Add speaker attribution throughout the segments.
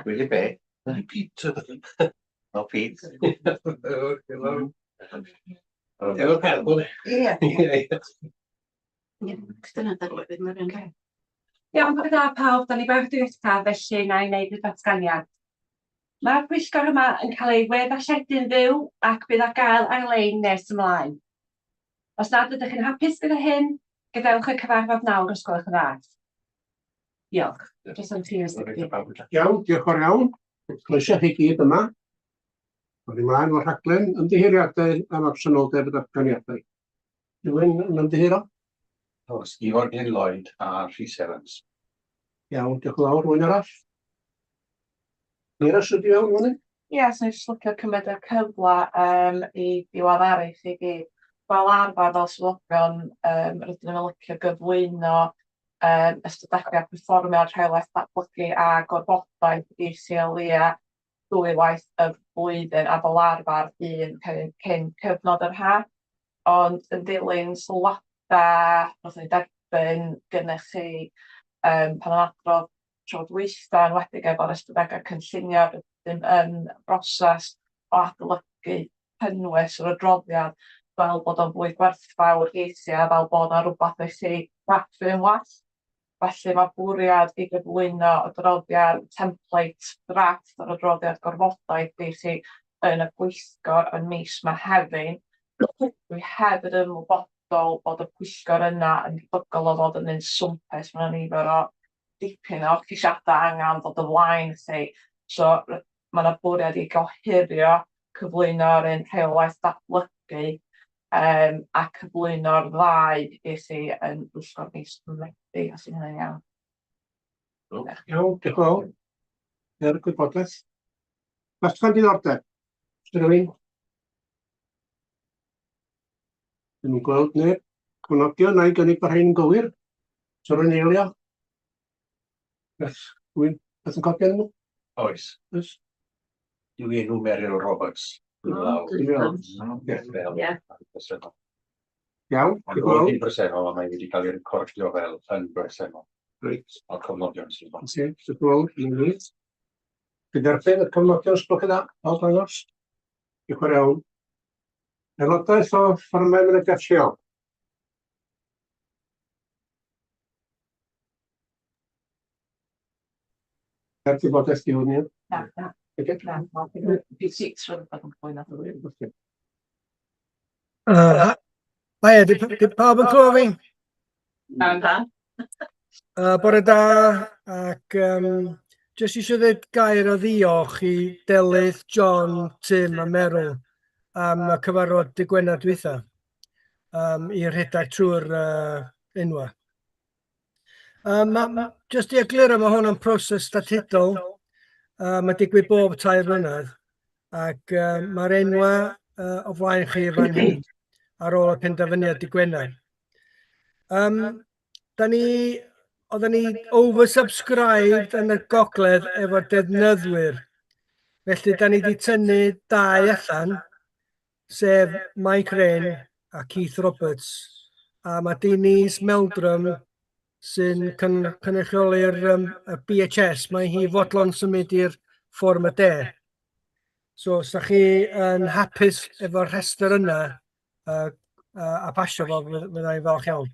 Speaker 1: Pwy 'di be? Pete. O, Pete. Efo carbon.
Speaker 2: Ie.
Speaker 1: Ie.
Speaker 2: Ie, dyna ddarllen mae'r un.
Speaker 3: Iawn, bore da pawb, da ni bawb dwytha, felly na i wneud y datganiad. Mae'r pwyllgor yma yn cael ei we-ddarlledu'n fyw ac bydd ar gael ar-lein nes ymlaen. Os nad ydych yn hapus gyda hyn, gadewch y cyfarfod nawr os gwelwch yn dda. Diolch. Dros am ti, Mr.
Speaker 4: Iawn, diolch yn fawr iawn. Croeso chi gyd yma. Awn ymlaen o'r rhaglen ymddiheuriadau am absenoldeb y datganiadau. Rhywun yn ymddiheuro?
Speaker 1: Oes, Ifor Glyn Lloyd a Rhys Evans.
Speaker 4: Iawn, diolch yn fawr. Rhywun arall? Meira, sydd wedi mewn fan hyn?
Speaker 5: Ie, so nes i licio cymryd y cyfle um, i diweddaru chi gyd. Fel arfer, fel swyddogion, um, rydym yn licio gyflwyno um, ystadegau perfformiad rheolaeth datblygu a gorfodaeth i'r CLA dwywaith y flwyddyn, a fel arfer un cyn, cyn cyfnod yr ha. Ond yn dilyn sylwadau wnaethon ni derbyn gennych chi um, pan yn adrodd tro dwytha, yn enwedig efo'r ystadegau cynllunio, rydym yn broses o adolygu cynnwys yr adroddiad fel bod o'n fwy gwerthfawr weithiau, fel bod 'na rywbeth i chi graffu yn well. Felly mae bwriad i gyflwyno adroddiad template drafft o'r adroddiad gorfodaeth i chi yn y pwyllgor yn mis Mehefin. Dwi hefyd yn ymwybodol bod y pwyllgor yna yn debygol o fod yn un swmpus. Mae 'na nifer o dipyn o ceisiadau angen dod o flaen chi. So mae 'na bwriad i gohirio cyflwyno'r un rheolaeth datblygu um, a cyflwyno'r ddau i chi yn bwyllgor mis Medi, os yw hynny'n iawn.
Speaker 4: Iawn, diolch yn fawr. Er gwybodaeth. Datgan diddordeb. Oes rhywun? Ddim yn gweld neb. Cofnodion, na i gynnig bod rhain yn gywir. Oes rhywun eilio? Beth, rhywun, beth yn codi arnyn nhw?
Speaker 1: Oes.
Speaker 4: Oes?
Speaker 1: Yw enw Meryl Roberts.
Speaker 4: Ie. Iawn,
Speaker 1: Ond oedd hi'n bresennol, ond mae wedi cael ei recordio fel yn bresennol.
Speaker 4: Reit.
Speaker 1: O'r cofnodion sydd.
Speaker 4: Oce, diolch yn fawr. Dwi'n derbyn y cofnodion, os gwelwch yn dda, pawb dangos. Diolch yn fawr iawn. Aelodaeth o fforymau mynediad lleol. Er gwybodaeth di hwn, ie?
Speaker 5: Na, na.
Speaker 4: Oce.
Speaker 5: Na, na. P6 rhywbeth yn cyflwyno.
Speaker 6: Haia, di, di pawb yn clywed fi?
Speaker 5: Na, na.
Speaker 6: Bore da, ac um, jyst eisiau dweud gair o ddiolch i Delyth, John, Tim a Meryl am y cyfarfod dy Gwener dwytha um, i rhedeg trwy'r uh, enwa. Um, ma, ma, jyst i egluro, mae hwn yn proses statudol. Uh, mae digwydd bob tair mlynedd. Ac uh, mae'r enwa uh, o flaen chi fan hyn ar ôl y penderfyniad di Gwener. Um, da ni, oedden ni oversubscribed yn y gogledd efo defnyddwyr. Felly, da ni wedi tynnu dau allan, sef Mike Rain a Keith Roberts. A mae Denise Meldrum sy'n cynrychioli'r um, y BHS, mae hi fodlon symud i'r fforwm y de. So, os da chi yn hapus efo'r rhestr yna uh, uh, a pasio fo, fydda i'n falch iawn.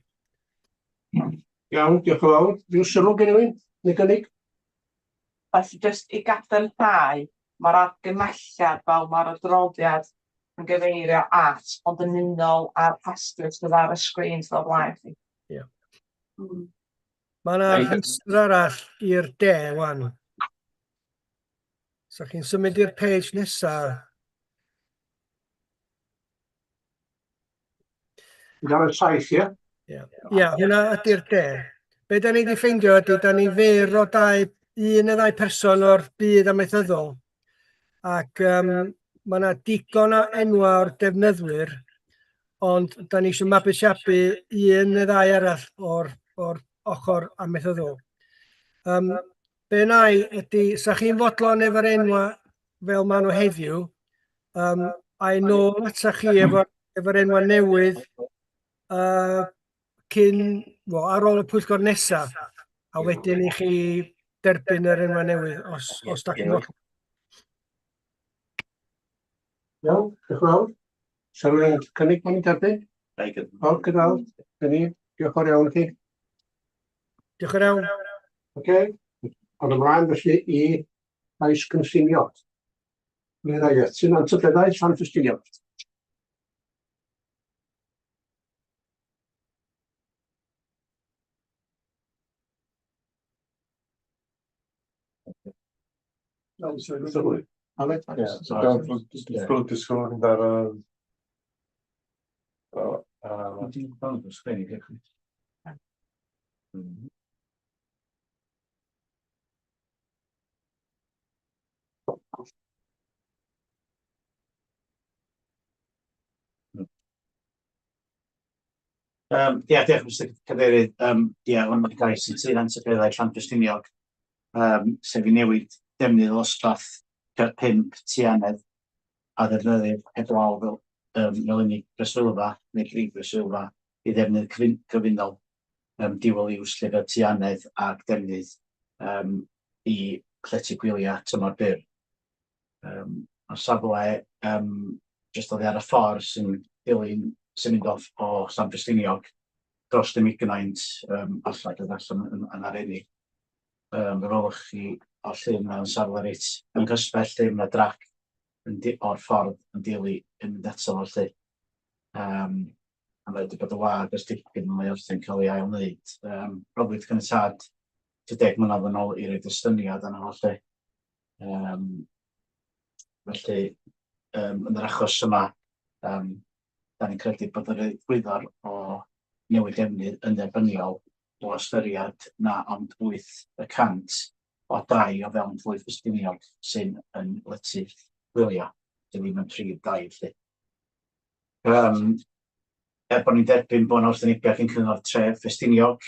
Speaker 4: Iawn, diolch yn fawr. Rhyw sylw gen rhywun? Neu gynnig?
Speaker 5: Felly jyst i gadarnhau, mae'r argymhelliad fel mae'r adroddiad yn gyfeirio at, ond yn unol â'r rhestr sydd ar y sgrin sydd o flaen chi.
Speaker 6: Ie. Mae yna rhestr arall i'r de, wan. So chi'n symud i'r page nesa.
Speaker 4: Gael y saith, ie?
Speaker 6: Ie, yeah, hwnna ydy'r de. Be da ni wedi ffeindio ydy, da ni fyr o dau, un neu ddau person o'r byd amaethyddol. Ac um, mae yna digon o enwa o'r defnyddwyr, ond da ni eisiau mabwysiadu un neu ddau arall o'r, or ochr amaethyddol. Um, be na i ydy, sa chi'n fodlon efo'r enwa fel maen nhw heddiw, um, a i nôl ata chi efo'r efo enwa newydd. cyn, wel, ar ôl y pwyllgor nesa, a wedyn i chi derbyn yr enwau newydd, os, os da chi'n fodlon.
Speaker 4: Iawn, diolch yn fawr. Sa rhywun yn cynnig bod ni'n derbyn? Pawb gyda Dyn ni, diolch yn fawr iawn i chi.
Speaker 6: Diolch yn iawn.
Speaker 4: Oce, ond ymlaen felly i gais cynllunio. Blaenoriaeth, sy'n antybeddau Llan Ffestiniog. Aled?
Speaker 1: Ie, so disgwyl disgwyl yn dar
Speaker 7: Ia, diolch Mister Cadeirydd. Ia, hwn mae'n gais yn Sir Antybeddau Llanffestiniog, sef i newid defnydd o ddosbarth 5 tuanedd a ddefnyddir heblaw fel, fel unig breswylfa neu brif breswylfa i ddefnydd cyfunol, dual use, lle fel tuanedd ac defnydd i llety gwyliau tymor byr. Mae'r safle jyst oddi ar y ffordd sy'n dilyn, sy'n mynd off o Llanffestiniog dros y Mignaint, allan dod allan yn Arennig. Fe welwch chi o'r llun yma yn safle reit yn gysbell lle mae drac yn o'r ffordd yn dilyn yn mynd ato fo 'lly. A mae wedi bod yn wag ers dipyn, mae wrthi'n cael ei ail-wneud. Roddwyd caniatâd tua 10 mlynedd yn ôl i roid estyniad arno fo 'lly. Felly, yn yr achos yma, da ni'n credu bod yr egwyddor o newid defnydd yn dderbyniol o ystyried na ond 8% o dai o fewn plwyf Ffestiniog sy'n yn lety gwyliau, sydd ddim yn prif dai felly. Er bod ni'n derbyn bod 'na wrthwynebiad gin Cyngor Tref Ffestiniog,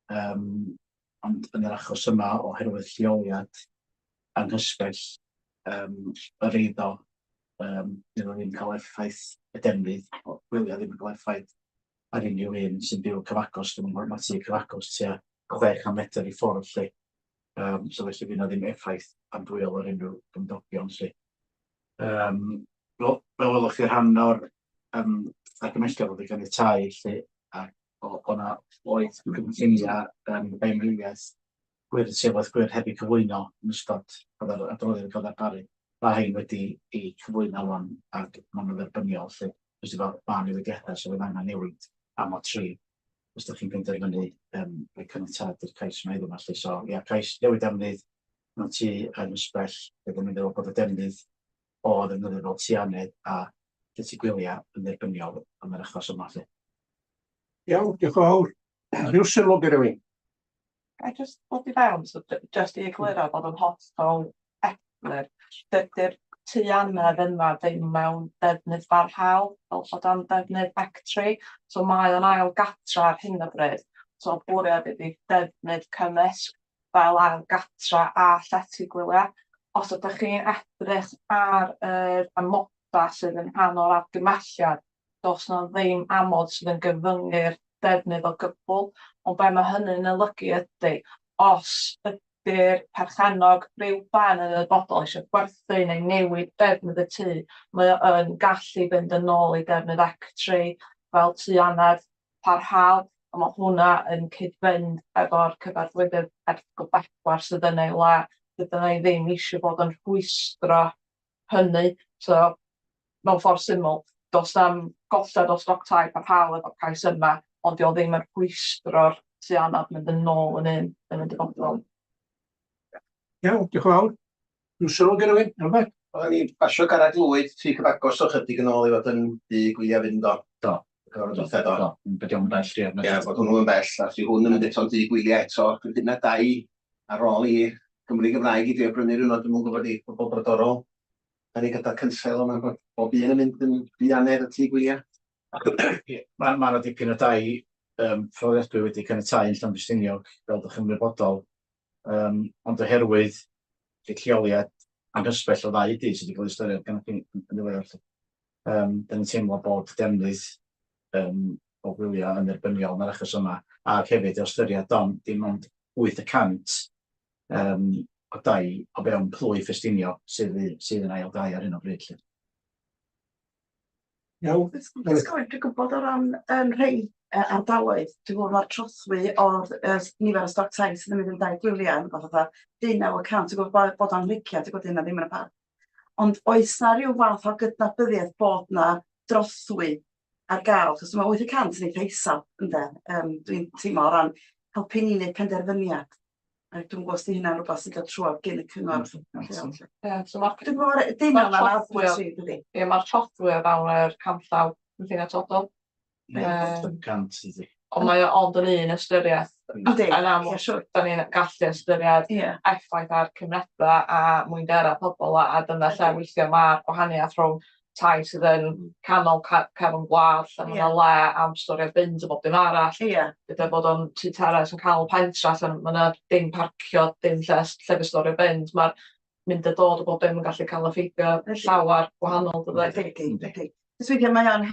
Speaker 7: ond yn yr achos yma, oherwydd lleoliad anghysbell yr eiddo, fydd o ddim yn cael effaith y defnydd o gwyliau ddim yn cael effaith ar unrhyw un sy'n byw cyfagos. Dwi'n meddwl mae tŷ cyfagos tua 600 metr i ffwrdd 'lly. So felly fydd 'na ddim effaith andwyol ar unrhyw gymdogion 'lly. Fel welwch chi rhan o'r argymhelliad oedd i ganiatáu 'lly, ac o 'na oedd cynlluniau bioamrywiaeth gwyrdd, seilwaith gwyrdd heb eu cyflwyno yn ystod oedd yr adroddiad yn cael ddarparu. Mae rhain wedi eu cyflwyno wan ac maen nhw'n dderbyniol 'lly. Jyst efo mân newidiadau sydd yn angen newid amod 3 os ydych chi'n penderfynu rhoi caniatâd i'r cais yma heddiw 'ma 'lly. So ia, cais newid defnydd mewn tŷ yn ysbell, byddwn ni'n meddwl bod y defnydd o ddefnyddio fel tŷ annedd a llety gwyliau yn dderbyniol yn yr achos yma 'lly.
Speaker 4: Iawn, diolch yn fawr. Rhyw sylw gen rhywun?
Speaker 5: Ga i jyst ddod i fewn, so jyst i egluro bod yn hollol eglur, dydy'r tŷ annedd yma ddim mewn defnydd barhaol, fel bod o'n defnydd factory, so mae o'n ail gatra ar hyn o bryd, so bwriad ydy defnydd cymysg fel ail gatra a llety gwyliau. Os ydych chi'n edrych ar yr amodau sydd yn rhan o'r argymhelliad, does 'na ddim amod sydd yn gyfyngu'r defnydd o gwbl, ond be mae hynny'n olygu ydy, os ydy'r perchennog ryw ben yn y dyfodol eisiau gwerthu neu newid defnydd y tŷ, mae o yn gallu fynd yn ôl i defnydd ec3 fel tŷ annedd parhaol, a mae hwnna yn cyd-fynd efo'r cyfarwyddyd erthygl 4 sydd yn ei le. Dydyn ni ddim eisiau bod yn rhwystro hynny, so mewn ffordd syml, does na'm golled o stoc tai parhaol efo'r cais yma, ond 'di o ddim yn rhwystro'r tŷ annedd mynd yn ôl yn un yn y dyfodol.
Speaker 4: Iawn, diolch yn fawr. Rhyw sylw gen rhywun? Elfed?
Speaker 8: Oedden ni'n pasio Garreg Lwyd, tŷ cyfagos o chydig yn ôl i fod yn dŷ gwyliau fynd do?
Speaker 7: Do.
Speaker 8: Cyfarfod dwytha do?
Speaker 7: Do, be diom yn bell, ie.
Speaker 8: Ie, bod hwnnw yn bell, a thi hwn yn mynd eto'n dŷ gwyliau eto. Dwi'n hyn a dau ar ôl i Gymru Gymraeg i drio brynu rhywun, ond dwi'm yn gwybod i bobl brodorol. Da ni'n gadael cynsail yma bod bob un yn mynd yn ddianedd y tŷ gwyliau.
Speaker 7: Ie, mae ma' 'na dipyn o dai fforddiadwy wedi caniatáu yn Llanfestiniog, fel dych chi'n ymwybodol, ond oherwydd y lleoliad anghysbell o ddau dŷ sydd wedi cael ei ystyried gan y yn ddiweddar 'lly, da ni'n teimlo bod defnydd o gwyliau yn dderbyniol yn yr achos yma, ac hefyd o ystyried don, dim ond 8% yym o dai o fewn plwy Ffestiniog sydd sydd yn ail dai ar hyn o bryd 'lly.
Speaker 4: Iawn.
Speaker 9: Jyst gofyn, dwi'n gwybod o ran yym rhei yy ardaloedd, dwi'n gwybod ma'r trothwy o'r yy nifer o stoc tai sydd yn mynd yn dai gwyliau yn rwbath fatha 19%, dwi'n gwybod bod bod o'n licio, dwi'n gwybod hynna ddim yn y parc. Ond oes 'na ryw fath o gydnabyddiaeth bod 'na drothwy ar gael? Achos ma' 8% yn eitha isel ynde, yym dwi'n teimlo o ran helpu ni wneud penderfyniad. A dwi'm yn gwybod os 'di hynna'n rwbath sy'n dod trwodd gin y cyngor lleol 'lly.
Speaker 5: Ie, so ma'r...
Speaker 9: Dwi'n gwybod dim ond ar tri dydi?
Speaker 5: Ie, mae'r trothwy o fewn yr canllaw cynllunio atodol.
Speaker 7: Yym. 100 ydi.
Speaker 5: Ond mae o ond yn un ystyriaeth.
Speaker 9: Yndi,
Speaker 5: Yn amlwg,
Speaker 9: ie, siŵr.
Speaker 5: da ni'n gallu ystyried effaith ar cymunedau a mwynderau pobl a, a dyna lle weithiau mae'r gwahaniaeth rhwng tai sydd yn canol cefn gwlad lle mae 'na le am storio bins a bob dim arall. Gyda bod o'n tŷ teras yn canol pentra lle ma' 'na dim parcio, dim lle lle i storio bins, ma'r mynd a dod o bob dim yn gallu cael effeithio llawer gwahanol dydi?
Speaker 9: Yndi, yndi. Jyst weithiau mae o'n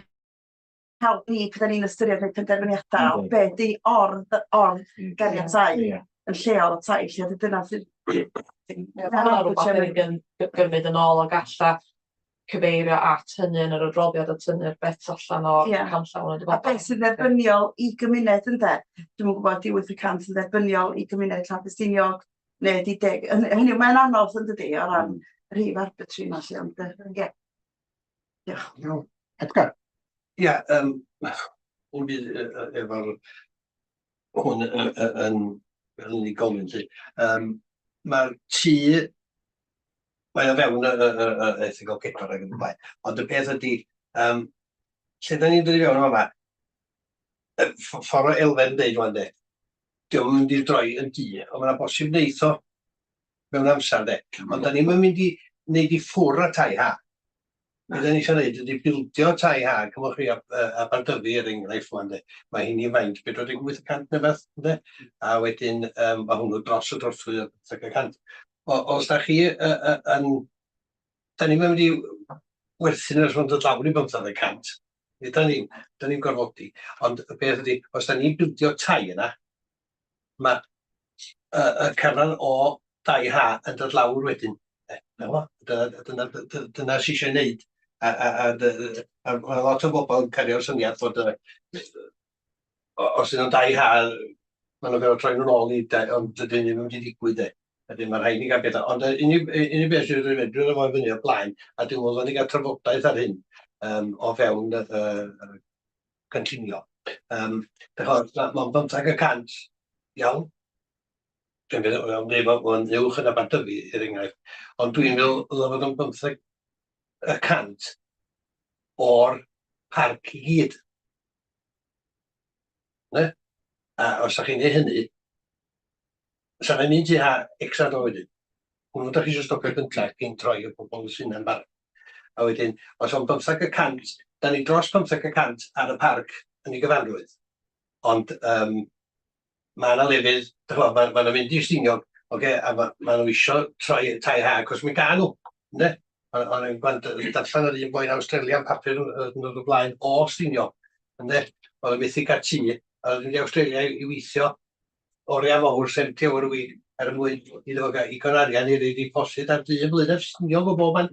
Speaker 9: help ni pryd 'dan ni'n ystyried rhoi penderfyniadau o be 'di or or ganiatáu yn lleol y tai lle dyna sydd...
Speaker 5: Ie, ma' hwnna'n rwbath 'dan ni'n gymryd yn ôl ag alla cyfeirio at hynny yn yr adroddiad a tynnu'r bits allan o'r canllaw yn y dyfodol.
Speaker 9: A beth sy'n dderbyniol i gymuned ynde? Dwi'm yn gwybod 'di 8% yn dderbyniol i gymuned Llanffestiniog neu 'di deg... Hynny yw mae'n anodd yn dydi o ran rhif arbitrary 'ma 'lly ond yy ie. Diolch.
Speaker 4: Iawn. Edgar?
Speaker 8: Ia, yym, dim byd efo'r hwn yn yn unigolyn 'lly. Yym, mae'r tŷ, mae o fewn y y y y erthygl 4 ac yn y blaen, ond y peth ydy, yym, lle 'dan ni'n dod i fewn yn fama, y ffordd o Elfen yn deud ŵan de, dio'm yn mynd i droi yn dŷ, ond ma' 'na bosib neith o mewn amser de. Ond 'dan ni'm yn mynd i wneud i ffwr' â tai ha. Be 'dan ni isio neud ydi bildio tai ha, cymwch chi Aberdyfi er enghraifft ŵan de, mae heini faint, 48% neu beth ynde? A wedyn yym ma' hwnnw dros y trothwy o 50%. O- os 'dach chi yy yy yn... 'Dan ni'm yn mynd i werthu nhw os ma'n dod lawr i 50%, 'dan ni'm, 'dan ni'm gorfodi, ond y peth ydi, os 'dan ni'n bildio tai yna, ma' y y cyfran o dai ha yn dod lawr wedyn. 'Na fo, dyna dyna dyna sy eisiau neud. A a a dy- a ma' lot o bobl yn cario'r syniad fod yy os ydyn nhw'n dai ha, maen nhw'n gorfod troi nhw'n ôl i dai, ond dydyn nhw ddim yn mynd i ddigwydd de. Wedyn mae rhaid ni gael pethau. Ond yr unig, unig beth sydd wedi mynd, dwi'n rhoi fyny o'r blaen, a dwi'n meddwl ni gael trafodaeth ar hyn um, o fewn y uh, cynllunio. Um, Mae'n 15%, iawn, dwi'n meddwl, mae'n deud bod o'n uwch yn Aberdyfi, er enghraifft, ond dwi'n meddwl ddyla fod o'n 15% o'r parc i gyd. Ne? A os da chi'n neud hynny, sa fe'n mynd i ha extra do wedyn. Hwnnw da chi eisiau stopio gyntaf cyn troi y pobl sy'n yn barod. A wedyn, os o'n 15%, da ni dros 15% ar y parc yn ei gyfanrwydd. Ond um, mae yna lefydd, dych chi'mod, ma' ma' nhw'n mynd i Stiniog, ocê, a ma' ma' nhw isio troi tai ha, achos mi ga nhw, ynde? O'n i'n gwrando, darllen yr un boi'n Awstralia yn papur y diwrnod o blaen o Stiniog, ynde? Oedd o'n methu cael tŷ, a oedd yn mynd i Awstralia i weithio oriau fawr, 70 hour a week, er mwyn iddo fo gael digon arian i roi deposit ar dŷ yn Blaenau Ffestiniog o bob man.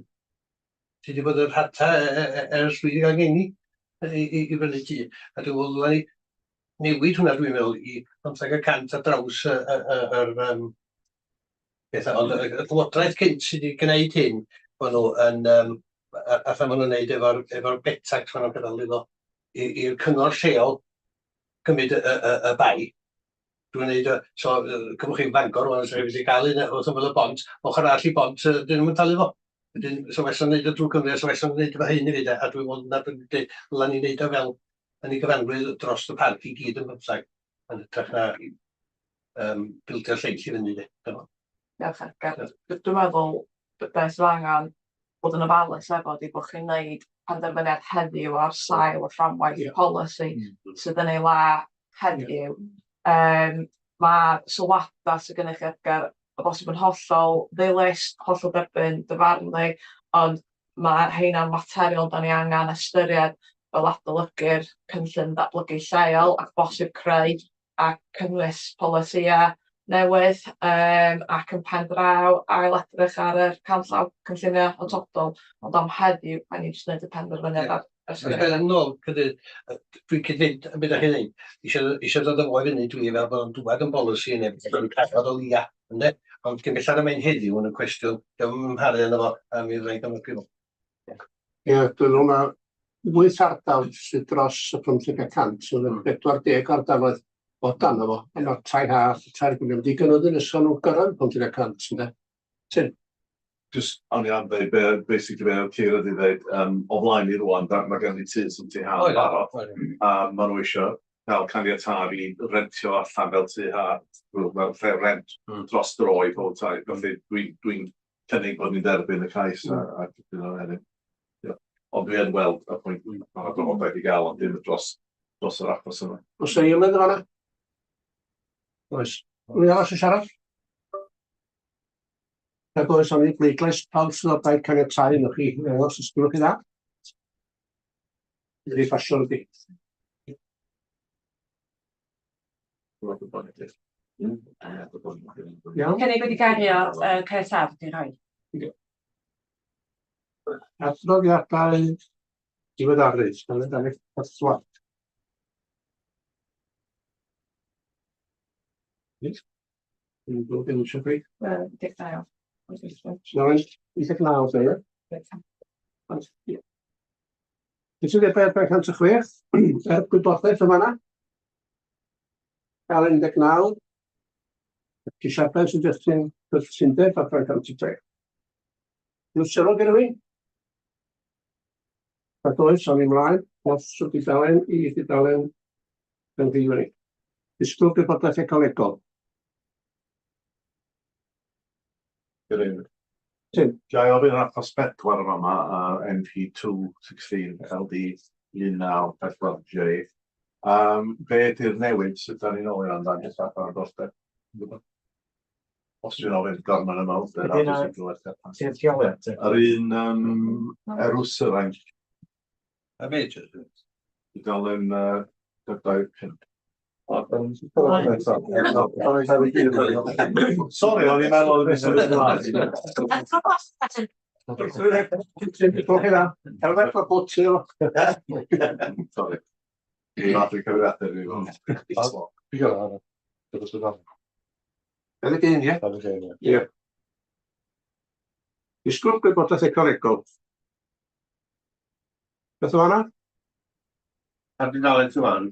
Speaker 8: Sy wedi bod yn rhata ers dwi wedi cael ngeni i brynu tŷ. A dwi'n meddwl ddyla ni newid hwnna dwi'n meddwl i 15% ar draws y, y, y, yr um, pethau. Ond y, y llywodraeth cynt sydd wedi gwneud hyn, maen nhw yn, um, a maen nhw'n gwneud efo'r efo betax, maen nhw'n gadael iddo i'r cyngor lleol cymryd y, y, y, y bai. Dwi'n neud o, so cymwch chi Bangor rwan, os ydych chi gael un wrth ymyl y bont, ochr arall i bont, dyn nhw'n talu fo. Wedyn, so well o'n neud o drwy Cymru, so well o'n neud efo hyn hefyd, a dwi'n meddwl na dwi'n dweud, ddyla ni neud o fel yn ei gyfanrwydd dros y parc i gyd yn bymthag, yn hytrach na um, bildio'r lleill i fyny. De.
Speaker 5: Diolch Edgar. Dwi'n meddwl beth sydd angen bod yn ofalus efo ydy bod chi'n gwneud penderfyniad heddiw ar sail y fframwaith yeah. polisi sydd yn ei le heddiw. Yeah. Um, mae sylwadau sydd gennych chi Edgar o bosib yn hollol ddilys, hollol derbyn dyfarnu, ond mae rheina'n materion da ni angen ystyried fel adolygu'r cynllun datblygu lleol ac bosib creu a cynnwys polisïau newydd yym ac yn pen draw ail edrych ar yr canllaw cynllunio atodol, ond am heddiw da ni jyst wneud y penderfyniad ar
Speaker 10: Os ydych yn ôl, cydy, dwi'n cyd-fynd yn byd â chi ddeud, eisiau, eisiau dod â fo i fyny dwi fel bod o'n dŵad yn bolisi neu beth o'n trafod o leia, ynde? Ond cyn bellad y mae'n heddiw yn y cwestiwn, diolch yn amharu yno fo, a mi fyddai'n gymryd prif.
Speaker 4: Ie, dwi'n meddwl ma' wyth ardal sydd dros y 50%, so mm. 40 ardaloedd o dan fo, a mae'r tai ha, tair gwneud wedi gynyddu nes o'n nhw'n gyrraedd 50%, ynde? Tim?
Speaker 11: Just, o'n i am dweud, be, basically be oedd Keira wedi dweud, o flaen i rwan, da, mae gen i tŷ sy'n tŷ ha yn barod, a maen nhw eisiau cael caniatâd i rentio allan fel tŷ ha, fel lle rent dros dro i pob tai. Felly dwi'n dwi cynnig bod ni'n derbyn y cais a, a cytuno hefyd. Yeah. Ond dwi yn weld y pwynt mae'r drafodaeth i gael, ond dim dros, dros yr achos yma.
Speaker 4: Oes 'na eilydd yn fan'na? Oes. Rwy'n arall yn siarad? Nag oes, awn i bleidlais. Pawb sydd o blaid caniatáu, newch chi ddangos os gwelwch chi dda. Wedi pasio ydi. Iawn.
Speaker 3: Cynnig wedi gario yy caniatâd wedi rhoi.
Speaker 4: Adroddiadau diweddaru, tudalen 24. Dwi'n gwybod beth eisiau chi.
Speaker 5: 19.
Speaker 4: Tudalen 89, dweud, ie? Cytundebau adran 106, er gwybodaeth yn fanna. Gael 19, ceisiadau sy'n destun cytundeb adran 103. Dwi'n sylw gyda fi? Nad oes, awn ni mlaen, os y dudalen i dudalen yn ddi. Disgwyl gwybodaeth ecolegol.
Speaker 11: Cadeirydd.
Speaker 4: Tim.
Speaker 11: Ga i ofyn achos bedwar yn fama, NP 216 LD 1944 J. Be ydy'r newid sydd da ni'n ofyn amdan jyst allan o'r dosbarth? Os dwi'n ofyn gormod yma,
Speaker 7: Ti'n lleoliad?
Speaker 11: Yr un Erwserain.
Speaker 10: A be, jyst?
Speaker 11: Tudalen 25. Sori, o'n i'n meddwl oedd yn
Speaker 4: Helmet o bwtio.
Speaker 11: Sori. Dwi'n fath i'r cyfrifiadur i fod.
Speaker 4: 21, ie?
Speaker 1: 21, ie.
Speaker 4: Ie. Disgwyl gwybodaeth ecolegol. Beth o fanna?
Speaker 12: Ar dudalen ti wan?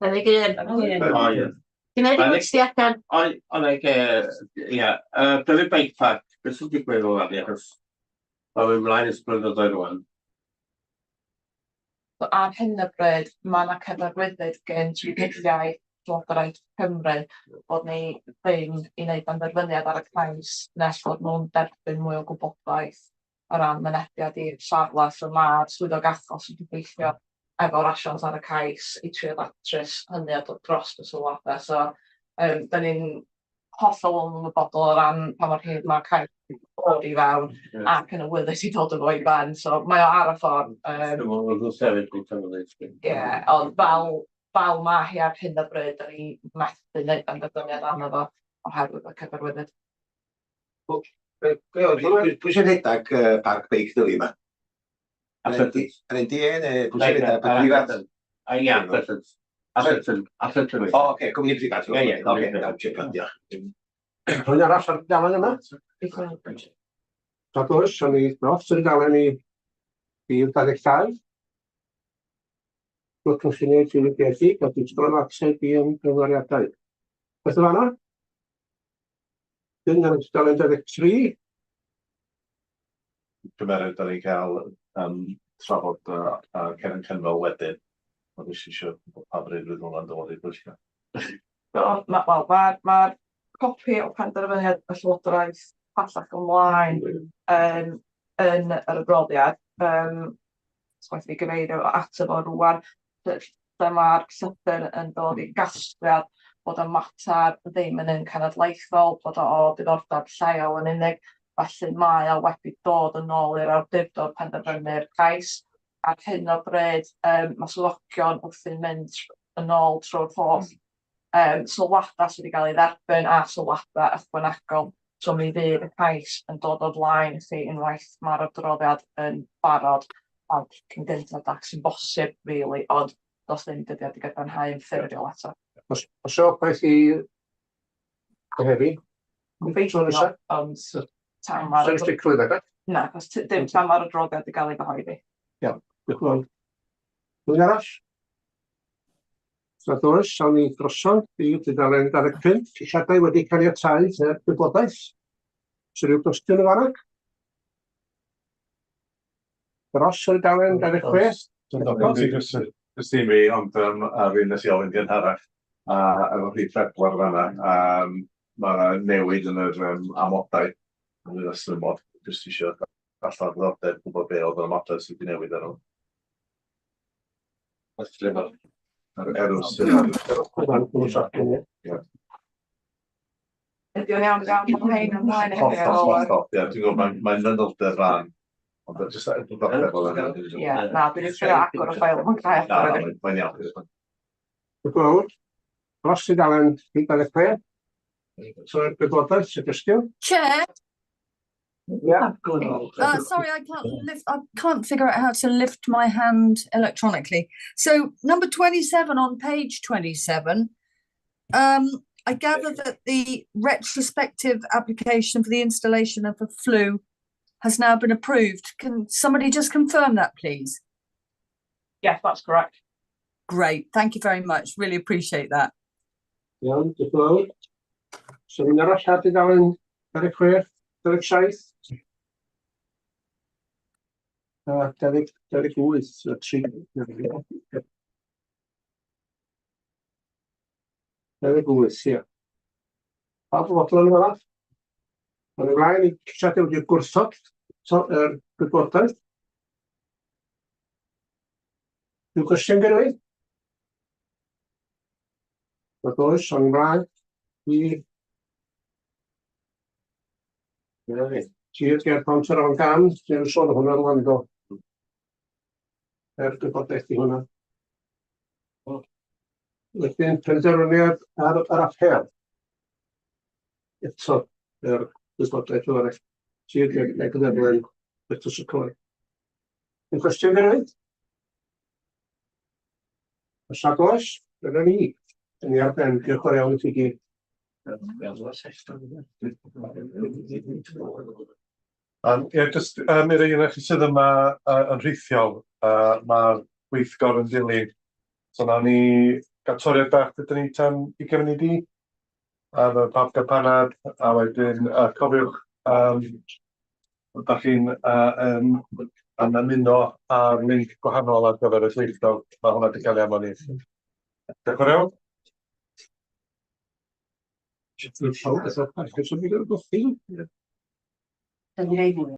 Speaker 2: 21.
Speaker 12: O, ie.
Speaker 2: Ti'n meddwl bod ti allan?
Speaker 12: O, like, ie, Dyfi Bike Park, beth sy'n digwydd o fan, achos mae'n mynd mlaen ers blynyddoedd rwan.
Speaker 5: So ar hyn o bryd, mae yna cyfarwyddyd gen Trafnidiaeth Llywodraeth Cymru bod ni ddim i wneud penderfyniad ar y cais nes bod nhw'n derbyn mwy o gwybodaeth o ran mynediad i'r safle. So ma'r swyddog achos yn gweithio efo'r asiant ar y cais i trio datrys hynny a dod dros y sylwadau. So yym dan ni'n hollol ymwybodol o ran pa mor hir ma'r cais wedi bod i fewn ac yn awyddus i dod â fo i ben. So mae o ar y ffordd. Ie, ond fel fel ma' hi ar hyn o bryd, dan ni methu wneud penderfyniad arno fo oherwydd y cyfarwyddyd.
Speaker 8: Pwy sy'n rhedeg Parc Beic Dyfi yma? Yr NDA neu pwy sy'n rhedeg? Preifat?
Speaker 12: Ie, Atherton. Atherton. Atherton.
Speaker 8: O, oce, cwmni preifat. Ie, ie, oce, iawn, diolch.
Speaker 4: Rwy'n arall ar dudalen yma? Nad oes, o'n i dros y dudalen i rhif 22. Rwy'n cynlluniau diwygiedig a disgwyl ymateb i ymgynghoriadau. Beth yn fanna? Dyn ar dudalen 23.
Speaker 11: Cymeryd, da ni'n cael trafod Cefn Cynfal wedyn. Ond jyst eisiau gwybod pa bryd fydd hwnna'n dod i'r pwyllgor.
Speaker 5: So, ma' wel ma'r ma'r copi o penderfyniad y Llywodraeth pellach ymlaen yn yn yr adroddiad. Yym, so waeth fi gyfeirio ato fo rŵan. Lle ma'r llythyr yn dod i gasgliad bod y mater ddim yn un cenedlaethol, bod o o diddordeb lleol yn unig, felly mae o wedi dod yn ôl i'r awdurdod penderfynu'r cais. Ar hyn o bryd yym ma' swyddogion wrthi'n mynd yn ôl trwy'r holl yym sylwada sydd wedi cael ei dderbyn a sylwada ychwanegol. So mi fydd y cais yn dod o flaen i chi unwaith ma'r adroddiad yn barod ac cyn gynted ag sy'n bosib rili, ond do's ddim dyddiad i gadarnhau yn ffurfiol eto.
Speaker 4: Os oes obaith i gyhoeddi?
Speaker 5: Gobeithio, ond tan ma'r...
Speaker 4: Swn sicrwydd ag?
Speaker 5: Na, achos dim tan ma'r adroddiad 'di gael ei gyhoeddi.
Speaker 4: Iawn, diolch yn fawr. Rhywun arall? Os nad oes, awn ni drosodd i dudalen 25, ceisiadau wedi caniatáu er gwybodaeth. Oes rhyw gwestiwn yn fanna? Dros y dudalen 26?
Speaker 11: Jyst i mi, ond yym ar un nes i ofyn gynharach, a efo rhif pedwar fan'na, yym ma' 'na newid yn yr yym amodau ynglyn â symud, jyst isio allan o ddiddordeb gwybod be oedd yr amodau sydd wedi newid ar ôl. Yr erw sydd ar... Ie.
Speaker 5: Ydy o'n iawn i gael bod rhein ymlaen i chi ar
Speaker 11: Hollol,
Speaker 5: ôl yr...
Speaker 11: hollol, ie, dwi'n gwybod, mae'n mae'n manylder fan, ond jyst er diddordeb oedd hynny.
Speaker 5: Ie, na, dwi 'di trio agor y ffeil, mae'n cael
Speaker 11: Na,
Speaker 5: agor
Speaker 11: na, mae'n iawn.
Speaker 4: Diolch yn fawr. Dros tudalen 26. So, er gwybodaeth, sy'n gwestiwn?
Speaker 13: Chair,
Speaker 4: Yeah.
Speaker 13: sorry, I can't lift, I can't figure out how to lift my hand electronically. So number 27 on page 27, I gather that the retrospective application for the installation of a flue has now been approved. Can somebody just confirm that, please?
Speaker 5: Yes, that's correct.
Speaker 13: Great, thank you very much. Really appreciate that.
Speaker 4: Iawn, diolch yn fawr. So, un arall ar dudalen 26, 27? A 20, 28, y tri. 28, ie. Pawb yn fodlon yn fan'na? Awn ymlaen i ceisiadau wedi gwrthod so, yr gwybodaeth. Rhyw gwestiwn gen i? Nad oes, awn ymlaen i... Dyna ni. Tir ger Pont yr Afon Gam, dwi'n sôn o hwnna rwan do. Er gwybodaeth i hwnna. Wedyn penderfyniad ar yr apêl. Eto, er gwybodaeth o arall. Tir ger Negydderlen, Betws y Coed. Un cwestiwn gen i? Os nad oes, dyna ni. Dyn ni ar ben. Diolch yn fawr iawn i chi gyd.
Speaker 11: Ie, jyst i'r rhai ohonoch chi sydd yma yn rhithiol, mae'r gweithgor yn dilyn. So nawn ni gael toriad bach dydyn ni tan 20 munud i, a mae pawb gael panad, a wedyn cofiwch, dach chi'n yn ymuno ar link gwahanol ar gyfer y gweithgor, mae hwnna wedi cael ei anfon i. Diolch yn fawr iawn.
Speaker 4: Pawb,
Speaker 3: Dyn ni rei mwy.